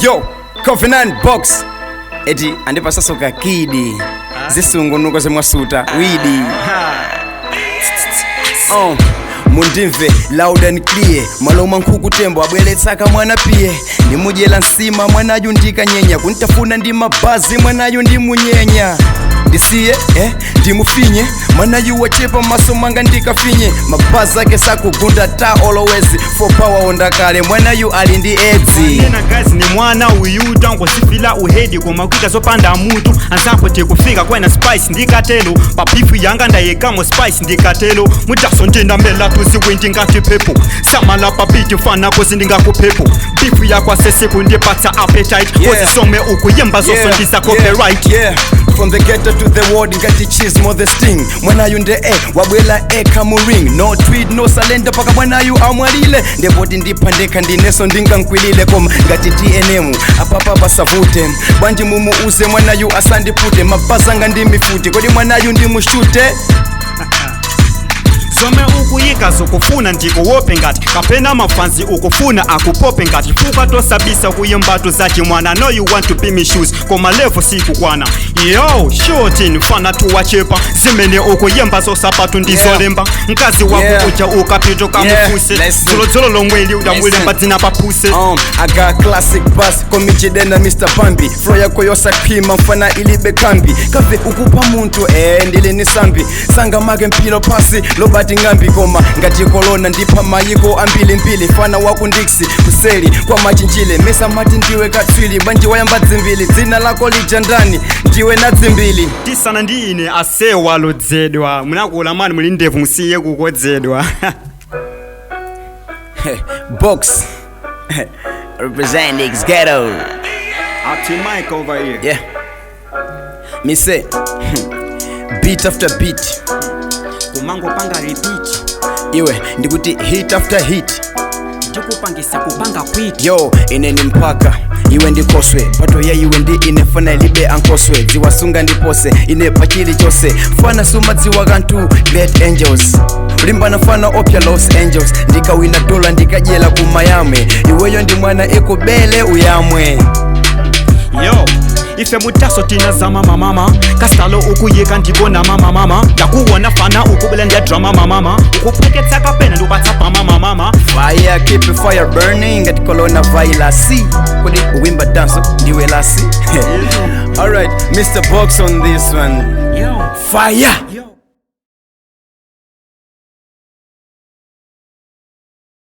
Yo, Covenant Box. Eti andipasaso kakidi. Zisungunuko zemwasuta widi. Oh, mundimve loud and clear, maloma nkhuku tembo abweretsaka mwana piye, ndimudyera nsima mwanayu ndikanyenya, kuntafuna ndi mabazi mwanayu ndimunyenya, ndisiye ndimufinye mwanayu wachepa maso mwanga ndikafinye, mabazi ake sakugunda ta always for power ondakale mwanayu ali ndi edzi. Nena guys, ni mwana uyu tangozifila uhedi koma kuita zopanda mutu anzako tikufika kwena spice ndikatelo pabifu yanga ndayekamo spice ndikatelo mutaso ndinamela tuziwindi ngati pepo samala pabiti mfana kozi ndingakupepo bifu yakwasesiku ndipatsa appetite. Kozisome ukuyimba zoso ndisa copyright. Yeah. From the ghetto to the world ngati cheese more the sting, mwanayu nde wabwela eka mu ring, no tweet no surrender paka mwanayu amwalile, ndepoti ndiphandekha ndineso ndingankwilile, koma ngati TNM apapa pasavute bwanji mumuuze mwanayu asandipute mabazanga ndi mifuti, kodi mwanayu ndimushute? Zomwe ukuyika zokufuna ndikuwope ngati kapena mafanzi ukufuna akupope ngati fuka tosabisa kuyimbatu zachimwana. No, you want to be me shoes koma level sikukwana. Yo shotin fana tuwachepa zimene ukuyimba zosapatu ndizolemba mkazi wako uja ukapito kamufuse. Listen. Dzolodzolo lomweli udamulemba Listen. dzina papuse. I got classic bass komichidena Mr. Pambi, flow yako yosakhwima mfana ilibe kambi kave ukupa munthu ndili ni sambi sanga make mpilo pasi lobati ng'ambi, koma ngati kolona ndipha mayiko ambilimbili, fana wakundiksi kuseli kwa machinjile mesa mati ndiwe katswili bwanji wayamba dzimbili, dzina lako lija ndani ndiwe na dzimbili? Tisana ndi ine asewa lodzedwa munakula mani muli ndevu musiye kukodzedwa. Box represent X ghetto. Up to Mike over here. Yeah. Me say, beat after beat. Kumangopanga repeat. Iwe, ndikuti hit after hit. Ndikupangisa kupanga kwiti. Yo, ine ni mpaka iwe ndikoswe pato ya iwe ndi ine fana ilibe ankoswe dziwasunga ndipose ine pachili chose fana sumadziwa kanthu great angels limbana fana opya Los Angels, ndikawina dola ndikadyela ku Miami, iweyo ndi mwana ikubele uyamwe. Yo, ife mutaso tinazama mamama kasitalo ukuyika ndibona mamamama ndakuwona fana ukubela ndiyadrama mamama ukupheketsa kapena ndikupatsa pamamamama. Fire, keep the fire burning ngati corona virus, kodi uwimba dance ndiwe lasi. Alright, Mr. Box on this one. Yo. Fire.